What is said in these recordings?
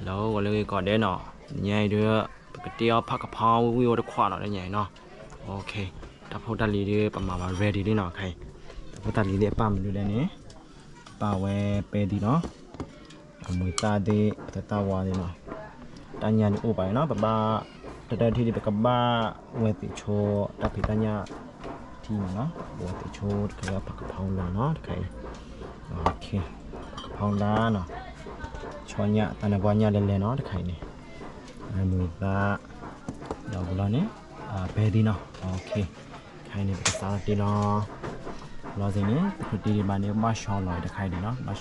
လၢဂီၤလၢဂ့ၤကိးဂၤဒဲးနီၤ, ညါအံၤဒီး ပကတ့အီၣ်ဖးကဖီဝံၣ်ဝံၣ်အိၣ်တခွးနီၤ လၢညါအံၤနီၤ. တၢ်ဖိတၢ်လံၤဒီး ပမၤဘၣ် ready လံနီၤ ခဲအံၤ. တၢ်ဖိတၢ်လံၤသ့ၣ်အပၢ်မနုၤလဲၣ်န့ၣ်, ပာ်ဝဲပဲသံနီၤ, အမုာ်သၣ်သ့ၣ် ပသၣ်ဝါသ့ၣ်နီၤ, တၢ်ညၣ်န့ၣ်အိၣ်ပာ်နီၤ, ပဘၣ် တၢ်တထံၣ်ဒ် ပကဘၣ်ဝဲသ့ၣ်ဆိ တၢ်ဖံးတၢ်ညၣ်ထံမးနီၤ, ဝဲသ့ၣ်ဆိတခါလၢဖးကဖီလါနီၤ တခါအံၤ, ဖးကဖီလါနီၤ, ဆီညၣ် တၢ်နၢပှၢ်ညၣ်လဲၤလဲၤနီၤ တခါအံၤန့ၣ်, မုာ်သၣ် ဒီးဘျီန့ၣ် ပဲသံနီၤ, ခဲအံၤန့ၣ် ပကစးထီၣ်တ့လီၤ. လီၤစ့ၢ်န့ၣ် တချုးတ့ဒံးဘၣ်န့ၣ် ဘၣ်ဆီလီၤတခါအံၤန့ၣ်နီၤ,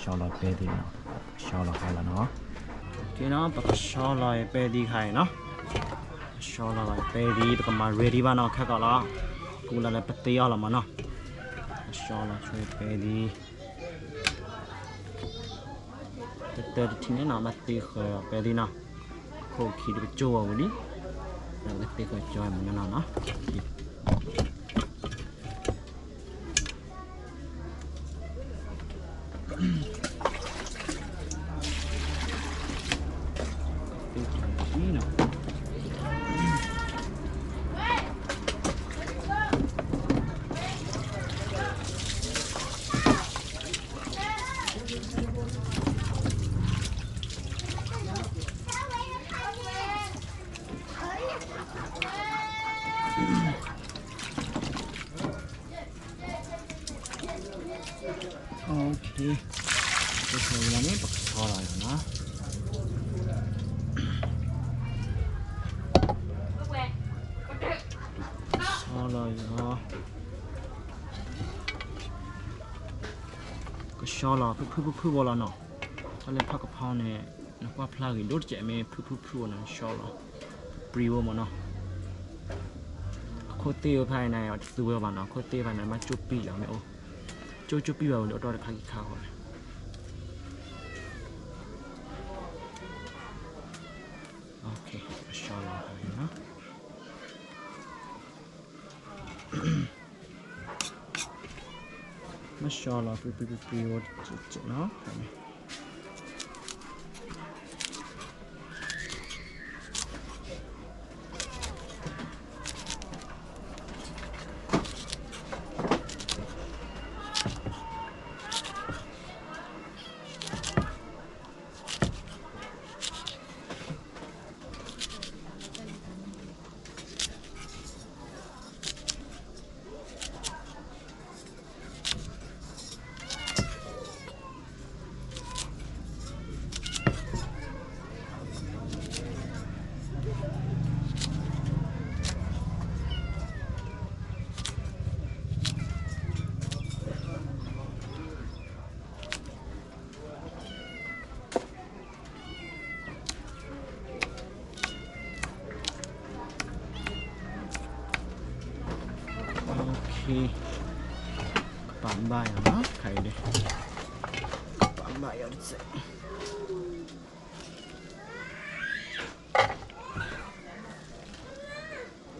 ဘၣ်ဆီလီၤပဲသံနီၤ, ဆီလီၤခါလီၤနီၤ. ကဲနီၤ ပကဆီလီၤပဲသံခါအံၤနီၤ, ဆီလီၤပဲသံ ပကမၤ ready ဘၣ်နီၤ ခဲကီးလီၤ, ကူလၢလၢပသ့အီၤလီၤမးနီၤ, ဆီလီၤဆွဲပဲသံ တတၢတထံၣ်န့ၣ်နီၤ ဘၣ်သ့ဃၢၤပဲသံနီၤ, ခိၣ်ခံတကကၠိဝဲဝံၤလံ, ဒီးပကသ့ဃၢၤကၠီမးနီၤနီၤ. တခါအံၤန့ၣ် ပကဆီလီၤအီၤနီၤ, ဆီလီၤအီၤ, ကဆီလီၤဖုၣ်ဖုၣ်ဖုၣ်ဖုၣ်ဝဲလီၤနီၤ. တၢ်လၢဖးကဖီန့ၣ် နကွၢ်ဖျါဂ့ၤဒိၣ်တစဲး မ့ၢ်ဖုၣ်ဖုၣ်ဖုၣ်ဝဲနီၤ ဆီလီၤ, ပြံဝဲမးနီၤ. အခိၣ်သ့ၣ်ဝဲဖးအံၤန့ၣ် တသူဝဲဘၣ်နီၤ, အခိၣ်သ့ၣ်ဖးန့ၣ် ဘၣ်ကၠိပံာ်လီၤမ့ၢ်အိၣ်, ကၠိကၠိပံာ်ဘၣ်ဝံၤလၢအတီၢ်တခါခံခါဃီန့ၣ်. ဆီလီၤဖးအံၤနီၤ, မ့ၢ်ဆီလီၤ ပြံပြံပြံပြံဝဲတစဲးနီၤ. ကပာ်ဘၣ်ယၤနီၤ ခါအံၤဒၣ်, ကပာ်ဘၣ်ယၤတစဲး. ဖးကဖီတ့ဘၣ်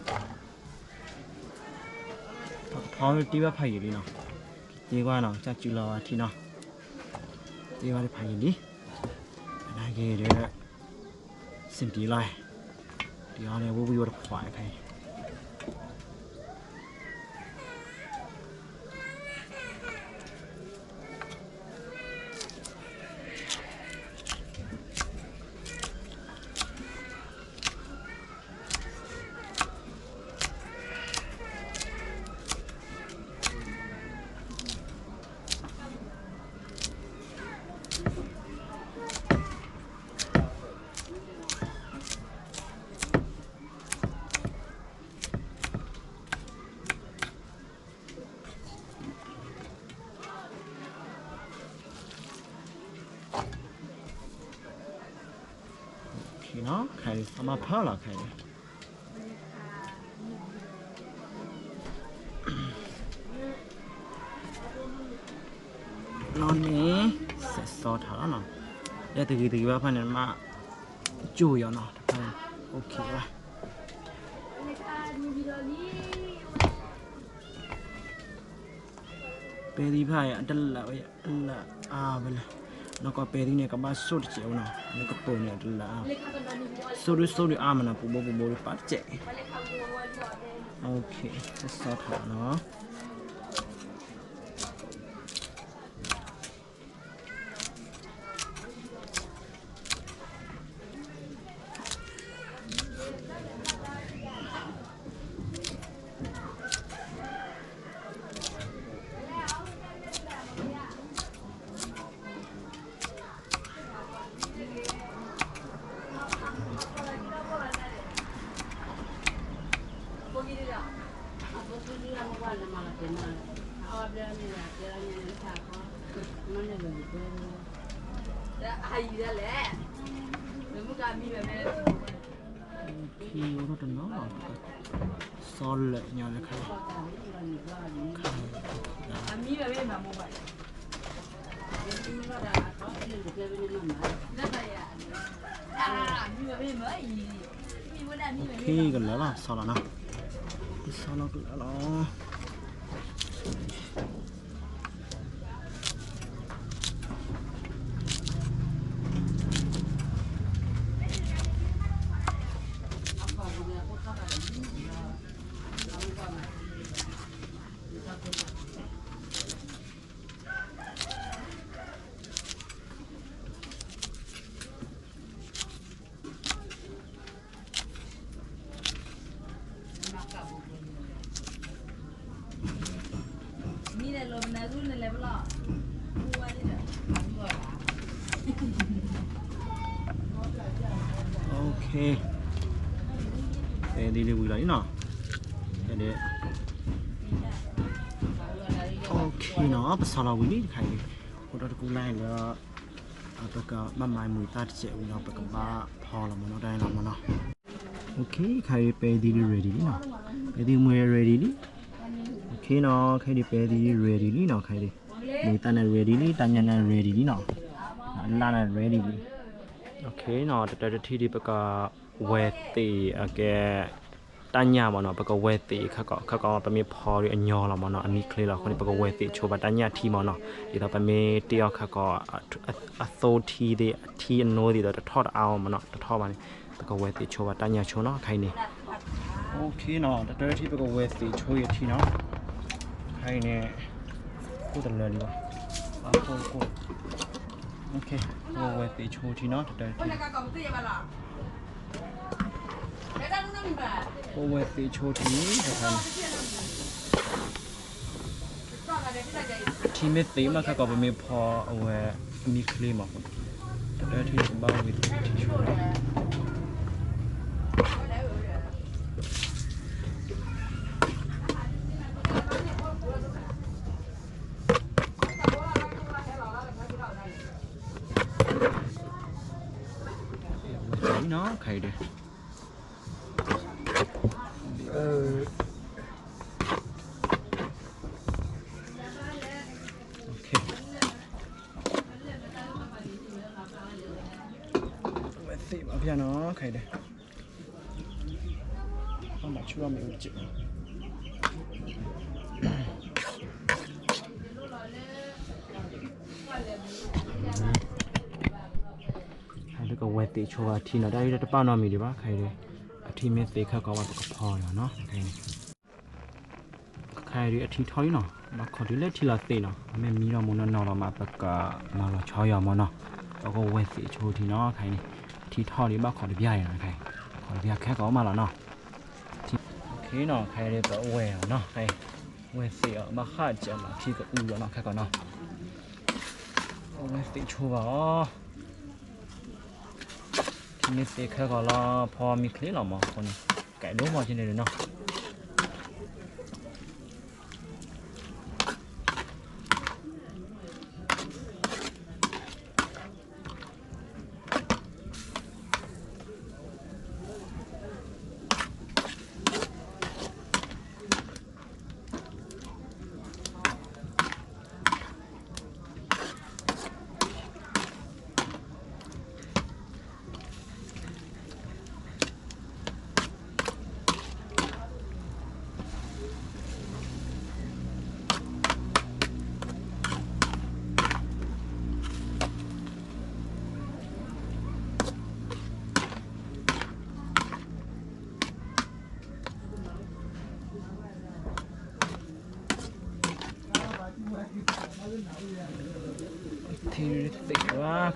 ဖးယံာ်လံနီၤ, တ့ကွၢ်နီၤ ကစၢ်စုလီၤဝဲထံနီၤ, တ့ဘၣ်တဖးယံာ်လံ, နာ်က့ဒီး စ့ၢ်တံၢ်လီၤ, တ့အီၤန့ၣ် ဝံၣ်ဝံၣ်ဝဲတခွးဖဲအံၤ. နီၤ ခဲအံၤ ဆီမ့ၢ်ဖးလီၤခဲအံၤ, နီၤန့ၣ် စဲးဆီထီၣ်လီၤနီၤ, ယဲတဂ့ၤတဂ့ၤဘၣ်ဖဲန့ၣ်မး, ကၠိယီၤနီၤ တဖဲန့ၣ် OK ဘၣ်. ပဲသံဖးအံၤ အတလၢာ်ဝဲ အလၢာ်အါဝဲလၢ နီၢ်ကီၢ်ပဲသံန့ၣ် ကဘၣ်စိၣ်တစဲးဝဲနီၤ, လၢကပိာ်န့ၣ်တလၢ, စိၣ်ဒုစိၣ်ဒုအါမးနီၤ, ပူၤဘိပူၤဘိဒုပာ်တစဲး, အိၣ်ခိၣ်, ကစီထီၣ်နီၤ. ခံအိၣ်ထီၣ်တနီၤလီၤ, စီလၢာ်ညီလၢခါ, ခါ, ခံကလၢာ်လီၤ စီလီၤနီၤ, စီလီၤကလၢာ်လီၤ.ပဲသံဒုဝံၤလီၤအံၤနီၤ, နီၤ ပစီလီၤဝံၤလံတခါအံၤ, အိၣ်ဒီးတကူလၢ်လၢ ပကဘၣ်မၤမုာ်သၣ်တစဲးဝံၤဒီး ပကဘၣ်ဖီလီၤမ့ၢ်နီၤ, တၢ်လီၤမ့ၢ်နီၤ. ခဲအံၤပဲသံဒု ready လံနီၤ, ပဲသံမွဲ ready လံ. နီၤ ခဲအံၤဒု ပဲသံဒု ready လံနီၤ, ခဲအံၤဒု မုာ်သၣ်န့ၣ် ready လံ, တၢ်ညၣ်န့ၣ် ready လံနီၤ, လၢ်န့ၣ် ready လံ. နီၤ တတၢတထံၣ်ဒု ပကဝဲသ့ၣ်အကဲ တၢ်ညၣ်မ့ၢ်နီၤ, ပကဝဲသ့ၣ်ခါကီး, ခါကီးပမ့ၢ်ဖီဒုအညီလီၤမ့ၢ်နီၤ, အမံချ့လီၤ. အဃိန့ၣ် ပကဝဲသ့ၣ်ဆိဘၣ်တၢ်ညၣ်ထံမ့ၢ်နီၤ, ဒ်သိးပမ့ၢ်တ့အီၣ်ခါကီး အသိထံသ့ၣ် အထံအနိသ့ၣ်ဒီး တထီၣ်တအါအီၤမ့ၢ်နီၤ, တထီၣ်ဘၣ်န့ၣ် ပကဝဲသ့ၣ်ဆိဘၣ်တၢ်ညၣ်ဆိနီၤ, ခဲအံၤန့ၣ်. နီၤ တတၢတထံၣ် ပကဝဲသ့ၣ်ဆိအံၤထံနီၤ, ခဲအံၤန့ၣ် ကိၣ်တလၢလံဘၣ်, ပကိၣ်, ပဝဲသ့ၣ်ဆိထံနီၤ တတၢတထံၣ်. ပဝဲသ့ၣ်ဆိထံ, အထံမ့ၢ်သ့ၣ်မး ခါကီးပမ့ၢ်ဖီအဝဲ အမံချ့မး, တတၢတထံၣ်န့ၣ် ကဘၣ်ဝဲသ့ၣ်ဆိ ဝဲသ့ၣ်နီၤ ခဲအံၤဒု ဝဲသ့ၣ်ဘၣ်ဖၠၣ်နီၤ ခဲအံၤဒု ဘၣ်မၤဆူၣ်ထီၣ်မ့ၣ်အူတစဲး ခဲအံၤဒု ကဝဲသ့ၣ်ဆိဘၣ်ထံနီၤ, တၢ်အံၤတပာ်နီတမံၤဒံးဘၣ်, ခဲအံၤဒု အထံမ့ၢ်သ့ၣ်ခါကီးဘၣ် ပကဖီအီၤနီၤ, ခဲအံၤဒု အထံထီၣ်လံနီၤ, ဘၣ်ခိးတုၤလၢထံလီၤသ့ၣ်နီၤ, မ့ၢ်မံလီၤမူနီၢ်နီၢ်လီၤမး ပကမၤလီၤဆီအီၤမ့ၢ်နီၤ, ပကဝဲသ့ၣ်ဆိထံနီၤ, ခဲအံၤန့ၣ် အထံထီၣ်လံ ဘၣ်ခိးတဘျီအံၤနီၤ, ခဲအံၤ ခိးတဘျီခဲကီးမးလီၤနီၤ, ခဲအံၤနီၤ ခဲအံၤဒု ပဝဲအီၤနီၤ, ခဲအံၤ ဝဲသ့ၣ်အီၤ ဘၣ်ဃးစဲးမး ထံကအူလီၤနီၤ ခဲကီးနီၤ, ပဝဲသ့ၣ်ဆိဘၣ်အီၤ ထံမ့ၢ်သ့ၣ်ခဲကီးလီၤ ဖီမံချ့လီၤမး အဃိန့ၣ် ကဲဒိၣ်မးကန့ၣ်ဒုနီၤ.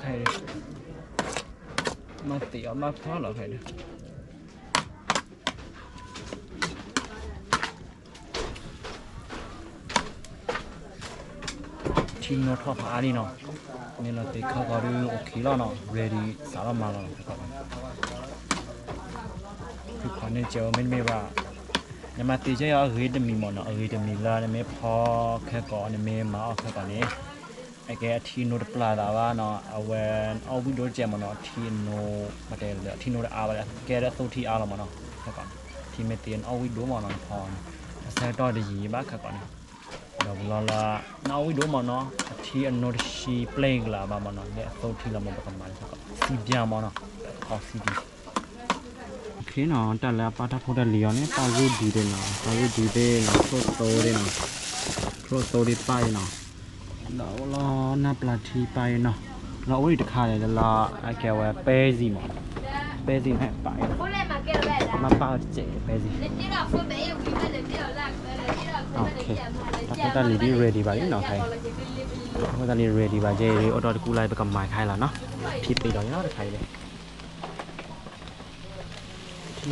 ခဲအံၤ မၤသ့ၣ်အီၤဘၣ်ဖီလီၤခဲအံၤ ထံနီၣ်ထီၣ်ဖးအါလံနီၤ, မ့ၢ်လီၤသ့ၣ်ခီကီးဒုး OK လီၤနီၤ, ready စးထီၣ်မၤလီၤနီၤ, ဖုခီန့ၣ်ကဲဝဲမ့တမ့ၢ်ဘၣ်, နမၤသ့ၣ်ကဲအီၤအဂ့ၤတမံၤမ့ၢ်နီၤ, အဂ့ၤတမံၤလၢနမ့ၢ်ဖီခဲကီး နမ့ၢ်မၤအီၣ်ခဲကီးန့ၣ် အကဲအထံနိတပျၢ်သးဘၣ်နီၤ, အဝဲအီၣ်ဝံၣ်ဒိၣ်ကဲမ့ၢ်နီၤ, ထံအနိ ပတဲလၢအထံနိတအါဘၣ်, ကဲဒၣ်သိထံအါလီၤမ့ၢ်နီၤ, ခဲကီးန့ၣ် ထံမ့ၢ်သ့အီၣ်ဝံၣ်ဒိၣ်မ့ၢ်နီၤ, နဖီန့ၣ် အဆၢကတီၢ်တယံာ်ဘၣ်ခဲကီးန့ၣ်, ဒီးပလီၤလၢ နအီၣ်ဝံၣ်ဒိၣ်မ့ၢ်နီၤ, အထံအနိတရှံပျဲကလးဘၣ်မ့ၢ်နီၤ, လၢအသိထံလီၤမ့ၢ်ပကမၤလၢခဲကီး စံဘျါမ့ၢ်နီၤ, ဖီစံဘျါ ခဲနီၤ, တၢ်လၢအပၢ်တၢ်ဖိတၢ်လံၤအီၤန့ၣ် ပၢ်ဂုၢ်ဒုးသ့ၣ်နီၤ, ပၢ်ဂုၢ်ဒုးသ့ၣ်နီၤ, ချိၣ်သိသ့ၣ်နီၤ, ချိၣ်သိသ့ၣ်ပၢ်အံၤနီၤ, ဒီးအိၣ်လီၤနၢ်ပျၢ်ထံပၢ်အံၤနီၤ, လီၤအိၣ်ဒံးတခါန့ၣ် လၢအကဲဝဲပဲစံမ့ၢ်, ပဲစံမ့ၢ်ပၢ်အံၤ, မ့ၢ်ပၢ်တစဲးပဲစံ, တၢ်ဖိတၢ်လံၤဒ် ready ဘၣ်လံနီၤ, ခဲအံၤ တၢ်ဖိတၢ်လံၤ ready ဘၣ်ကဲအံၤ အိၣ်ဒီးတကူလၢပကမၤခါအံၤလီၤနီၤ, ထံသ့လီၤနီၤတခါအံၤ ထံသ့လီၤ, ထံ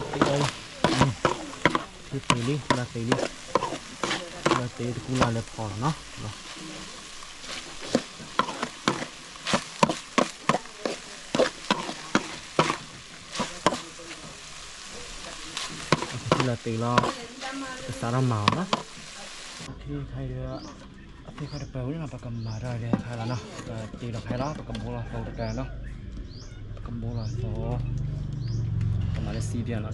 သ့လံ, လီၤသ့လံ, လီၤသ့တကူလၢလၢဖီလီၤနီၤ, လီၤသ့လီၤ, ကစးထီၣ်မၤအီၤနီၤ, ခါအံၤ အသ့ၣ်ခီတပၢၤဝံၤနီၤ ပကမၤတၢ်ဒ်ခါလီၤနီၤ, ပတ့လီၤခါလီၤ ပကဘိလီၤသိတကါနီၤ, ပကဘိလီၤသိ, ပကမၤလၢစံဘျါလီၤနီၤ, ပီန့ၣ်လီၤသ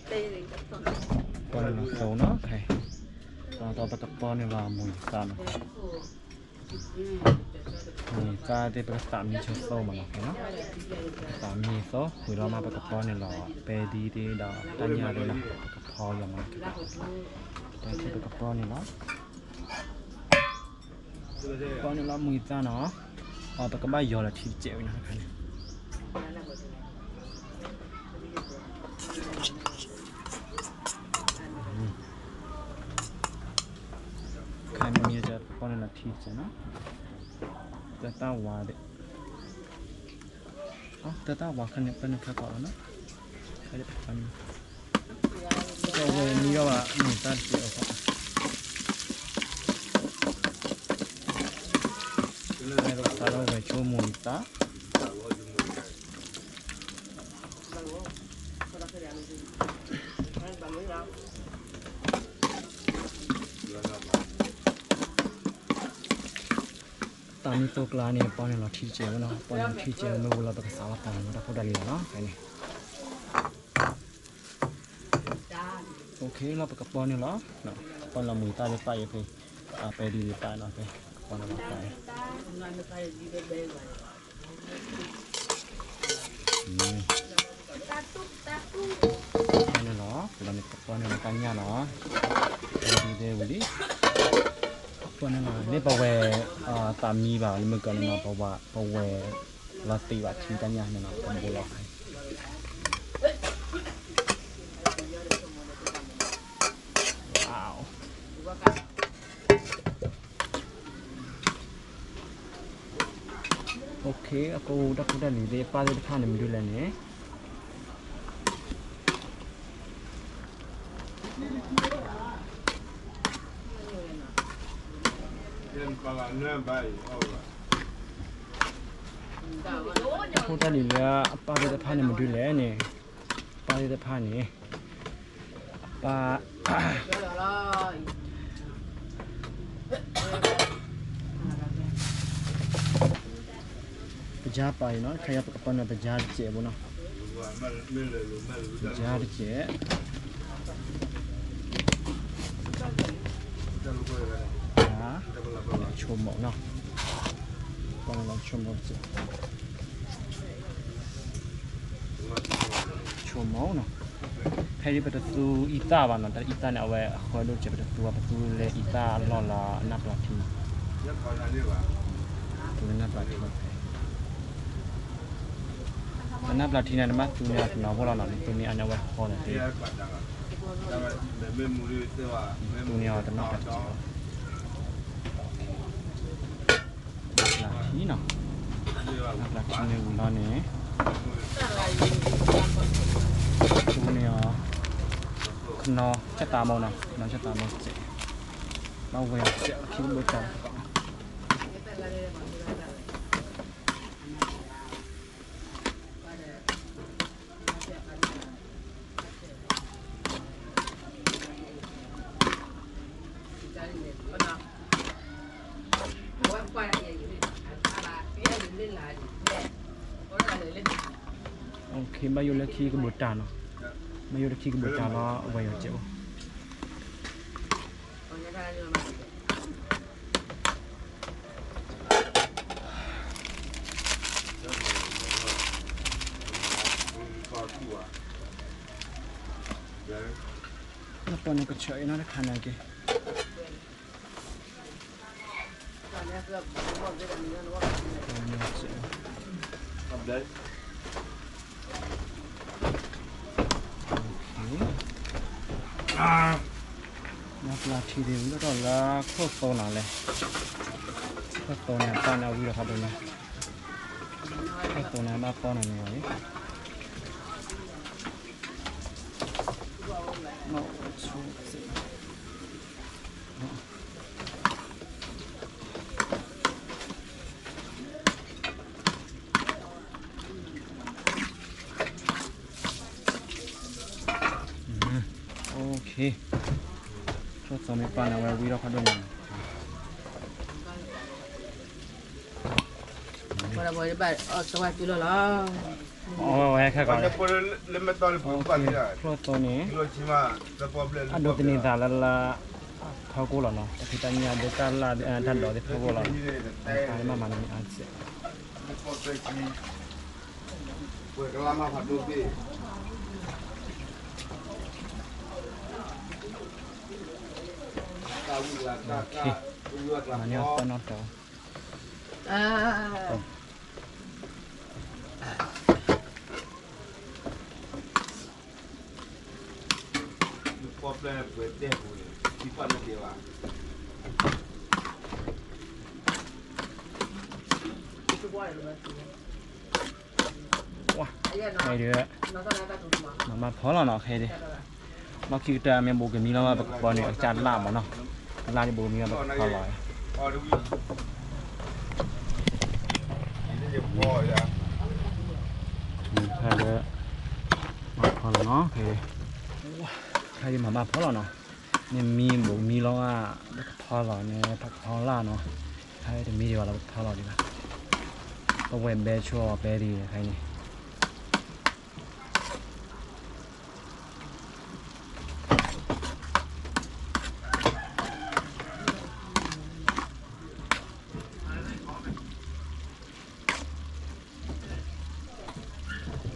ိနီၤ, ခဲအံၤ ဒီးပကပီန့ၢ်လီၤမုၢ်သၣ်နီၤ, မုၢ်သၣ်သ့ၣ်ပကသးမံဆိသိမ့ၢ်နီၤ, ခဲနီၤ, ပသးမံအသိ ဝံၤလီၤမး ပကပီန့ၢ်လီၤပဲဒ်သ့ၣ်ဒီးတၢ်ညၣ်သ့ၣ်နီၤ, ပကဖီလီၤမး, တၢ်သ့ၣ်ပကပီန့ၢ်လီၤ, ပီန့ၢ်လီၤမုၢ်သၣ်နီၤ, အပကဘၣ်ယီၤလီၤထံတစဲးဝံၤနီၤ, ခဲအံၤ ခဲအံၤမ့ၢ်ပီန့ၢ်လီၤထံတစဲးနီၤ, တၢ်တၢ်ဝါသ့ၣ်, တၢ်တၢ်ဝါခါန့ၣ် ပၢနုာ်ခါကီးလီၤနီၤ, တၢ်ဝဲမံဒီးဘၣ်မုၢ်သၣ်တစဲးအဃိ, တၢ်လီၤဝဲဆိကမိၣ်သး သးမံသိကျါန့ၣ် ပီန့ၢ်လီၤထံတစဲးဝဲနီၤ, ပီန့ၢ်လီၤထံတစဲးဝဲ မ့ၢ်ဝံၤလီၤ ပကစးဝဲပီန့ၢ်လီၤတၢ်ဖိတၢ်လံၤလီၤနီၤ, ခဲအံၤန့ၣ် OK လီၤ ပကပီန့ၢ်လီၤ, ပီန့ၢ်လီၤမုၢ်သၣ်သ့ၣ်တဖၣ်အံၤဖဲ, ပဲဒ်သ့ၣ်တဖၣ်နီၤ, ဖဲပီန့ၢ်လီၤသၣ်အံၤ ပီန့ၢ်လီၤ, ပီန့ၢ်လီၤတၢ်ညၣ်နီၤ, ဒ်ဝံၤလံ, ပီန့ၢ်လီၤ မ့ၢ်ပဝဲ, သးမံဘၣ်လၢမုၢ်ကီၤလံနီၤ, ပဝဲ, ပဝဲလီၤသ့ဘၣ်ထံတၢ်ညၣ်န့ၣ်နီၤ, ပဘိလီၤခါအံၤ OK အကအိၣ်တၢ်ဖိတၢ်လံၤသ့ၣ် ပၢ်သ့ၣ်တဖၣ်န့ၣ် မနုၤလဲၣ်န့ၣ်, ဖိတၢ်လံၤလၢအပၢ်သ့ၣ်တဖၣ်န့ၣ် မနုၤလဲၣ်န့ၣ်, ပၢ်သ့ၣ်တဖၣ်န့ၣ် အပၢ် ပယါပာ်အံၤနီၤ, ခဲအံၤပကပီန့ၢ်ပယါတစဲးဖိနီၤ, ပယါတစဲး, ပယါ, ဆိမိၣ်နီၤ, ပီန့ၢ်လီၤဆိမိၣ်တစဲး ဆိမိၣ်နီၤ, ဖဲဒ်ပတသူအံသၣ်ဘၣ်နီၤ, တၢ်အံသၣ်န့ၣ် အဝဲအဃၢဒိၣ်စဲး ပတသူဘၣ်, ပသူလၢအံသၣ်အလီၢ်လၢအနၢ်ပျၢ်ထံ, သူလၢနၢ်ပျၢ်ထံဖဲ နပျၢ်ထံန့ၣ် နဘၣ်သူန့ၢ်အီၤတနီၤဖိလီၤနီၤ, နသူန့ၢ်အါန့ၢ်ဝဲဃီန့ၣ်သ့, သူန့ၢ်အီၤတနီၤတစဲး, နပျၢ်ထံနီၤ, နပျၢ်ထံန့ၣ်ဝံၤလီၤန့ၣ်, သူန့ၢ်အီၤ, ခနီၣ်ဆၢတၢ်မီၤနီၤ, ခနီၣ်ဆၢတၢ်မီၤစဲး, ဘၣ်ဝဲအီၤစဲး အခံကဘိးတၢ် ဘၣ်ယိၣ်လၢခံကဘိးတၢ်နီၤ, ဘၣ်ယိၣ်လၢခံကဘိးတၢ်လီၤ အဝဲယိၣ်စဲးအိၣ် နပၢၢ်န့ၣ်ကဆၢအံၤနီတခါန့ၣ်က့ၤ, နပျၢ်ထံဒ်ဝံၤလီၤထီၣ်လၢခိၣ်သိနၤလဲၣ်, ခိၣ်သိန့ၣ် ပၢ်န့ၣ်အဝံလီၤဖးဒိၣ်န့ၣ်, ခိၣ်သိန့ၣ်ဘၣ်ပီန့ၣ်န့ၣ်လီၤ, ခိၣ်သိမ့ၢ်ပၢန့ၣ် အဝဲဝံထီၣ်ဖးဒိၣ်န့ၣ်, အဝဲဝဲခဲကီး, ခိၣ်သိန့ၣ် အဒိးသန့ၤသးလၢလၢ ဖီခိၣ်လီၤနီၤ, တၢ်ဖံးတၢ်ညၣ်ဒိးတၢ်လၢ် တၢ်ဒိးသ့ၣ်ဖီခိၣ်လီၤ, တၢ်မၤမၤန့ၣ်အါစဲး မၤန့ၢ်အီၤသၢနီတတီၤ, ဝါ, ခဲအံၤဒုး မၤဘၣ်ဖီလီၤနီၤ, ခဲအံၤဒုး လီၢ်ခံကတၢၢ်မ့ၢ်ဘိးကမံလီၤ ပကဖီန့ၣ် အကစၢ်လၢ်မးနီၤ, လၢ်ဒ်ဘိးကမံလီၤ ပကဖီလီၤ, ခဲအံၤဒုး မၤဖီလီၤနီၤ, ခဲအံၤဒုး မၤဘၣ်ဖီလီၤနီၤ, မ့ၢ်မံဘိးကမံလီၤ ပကဖီလီၤန့ၣ် ပကဖီလၢ်နီၤ, ခဲအံၤတမံဒံးဘၣ်လီၤ ပကဖီလီၤဒံးဘၣ်, ပဝဲဘဲဆိအီၤပဲဒံး ခဲအံၤန့ၣ် မံမံဘၣ်နီၤ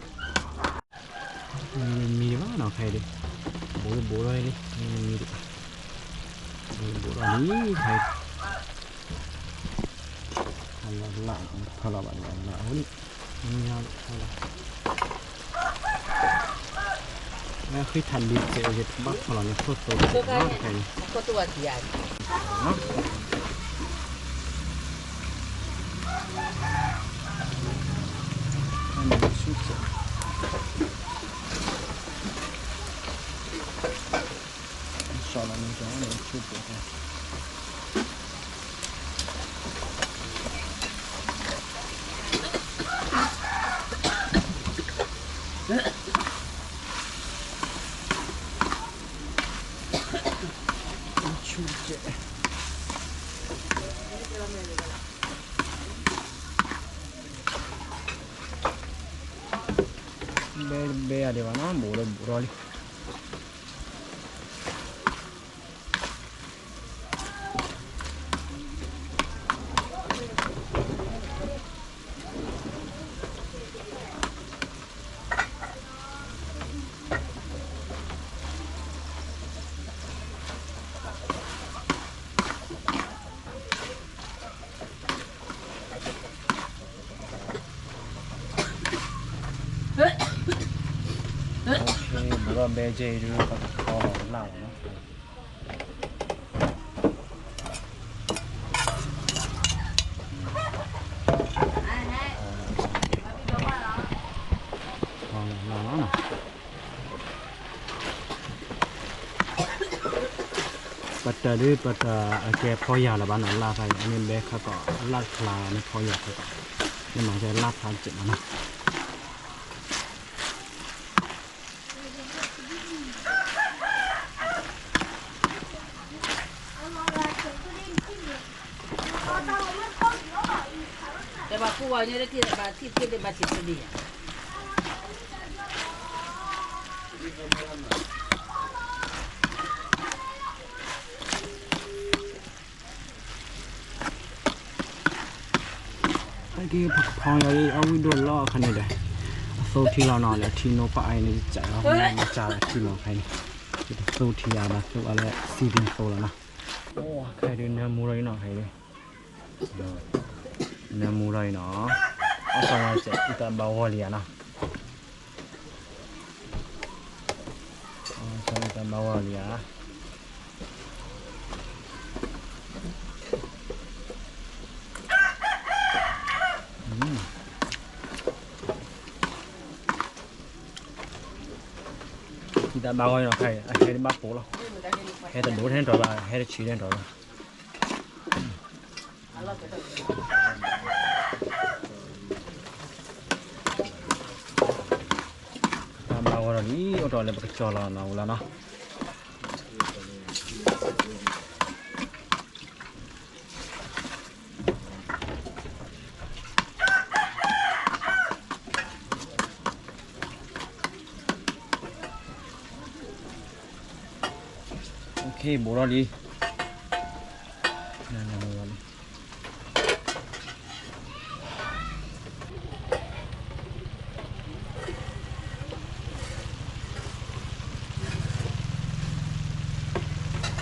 ခဲအံၤဒုး, ဘိးလၢဘိးလီၤလံ မံမံဒံး, ဘိးလီၤလံ ခဲအံၤ, ဖီလီၤဘၣ်ဒံးဘၣ်လၢအအိၣ်န့ၣ်, မံလီၤဖီလီၤ, ဃံထးဒုးစဲးအိၣ် ယတဘၣ်ဖီလီၤန့ၣ် ခိၣ်သိစဲးနီၤ ခဲအံၤ, ဆူစဲး ဆူစဲး ဘဲဘဲအဒဲးဘၣ်နီၤ ဘူးဒီးဘူးဒီးလံ. ဘဲကဲအံၤဒုး ပကဖီလီၤလၢ်လီၤနီၤ. ပတၢၢ်ဒုး ပတၢၢ်အကဲဖီယၢ်လၢၤဘၣ်နီၤ လၢ်ဖးအံၤ အန့ၣ်ဘဲခါကီး လၢ်ဖျါန့ၣ်ဖီယၢ်ခါကီး န့ၣ်မၤကဲလၢ်ဖျါစဲးမးနီၤ. တဲဘၣ်ကူဝါညါတထံၣ်ဘၣ်ထံၣ်ဖ့ဒံးဘၣ်ထံၣ်ဖ့ဒံးယါ က့ၤဖီယၤအံၤ အဝံၣ်ဒိၣ်လီၤခါန့ၣ်ဒီး အသိထံလီၤနီၤ လဲၤထံနိပၢ်အံၤန့ၣ် ကစးအီၤမၤစၢ်လၢထံလီၤခါအံၤန့ၣ် တသိထံယၤဘၣ်သိအီၤလၢ စံၣ်ဒံၣ်သိလီၤနီၤ. အိၣ် ခဲဒုးနၢမူထီၣ်အံၤနီၤ ခဲဒုး နၢမူထီၣ်အံၤနီၤ အီၣ်ဆီလီၤစဲး အံသးဘၣ်ဂီၢ်လံဧါနီၤ အီၣ်ဆီအံသးဘၣ်ဂီၢ်လံဧါ အံသးဘၣ်ဂီၢ်နီၤ ခဲအံၤ အဟဲတဘၣ်ပိာ်လီၤ ဟဲတဒိးထဲန့ၣ်တီၤဘၣ် ဟဲတဆံးထဲန့ၣ်တီၤဘၣ် တၢ်ဘၣ်ဂီၢ်ဒီးလံ အိၣ်တီၢ်လၢပကစီၢ်လီၤနီၤ ဝဲလီၤနီၤ ဘိးထီၣ်လံ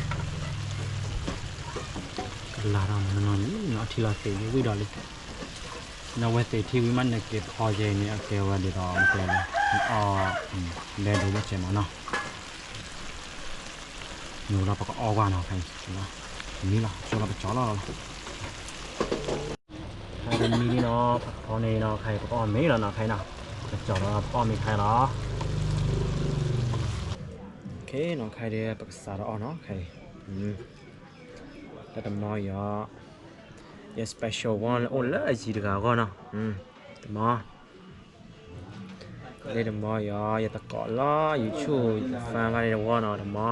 ကလၤထီၣ်မနီၤနီၤန့ၣ် အထံလီၤသ့ၣ်ဝံၤဒီးလံ နဝဲသ့ၣ်ထံဝံၤမး နက့ၤဖီယဲအံၤန့ၣ် အကဲဝဲဒ်သိးမကျဲလီၤ အီၣ် ဘဲဒိးဘၣ်စဲးမးနီၤ နုာ်လီၤပကအီၣ်ကွၢ်နီၤ ခဲအံၤ မံလီၤ ဆိလီၤပကစီၢ်လီၤလီၤ ခဲအံၤမံလံနီၤ ပကဖီန့ၣ်နီၤ ခဲအံၤ ပကအီၣ်မ့ၤလီၤနီၤ ခဲအံၤနီၤ ပကစီၢ်လီၤ ပကအီၣ်မ့ၤခဲအံၤလီၤ ခဲအံၤနီၤ ခဲအံၤဒီး ပကစးထီၣ်အီၣ်နီၤ ခဲအံၤ တၢ်တမီယီၤ ယ special one လၢအိၣ်လၢအယံၤတဂၤအဂီၢ်နီၤ တမီ လၢတမီယီၤ ယသကိးလီၤ YouTube ယ fan ဘၣ်န့ၣ်တဝီနီၤ တမီ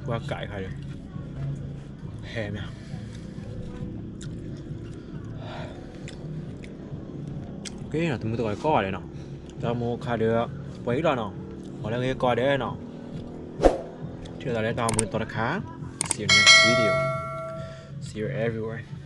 ကွၢ်ကးခါဒီး ဟဲမး ကဲနီၤ တမူတကိးကီၢ်ဂၤဒဲးနီၤ, တၢ်မူခါဒီး ပှဲၤအံၤလီၤနီၤ, ပှၤလၢဂ့ၤကီၢ်ဒဲးနီၤ, ထံၣ်လိာ်သးလၢတၢ်မူသီတခါ, see you next video, see you everywhere.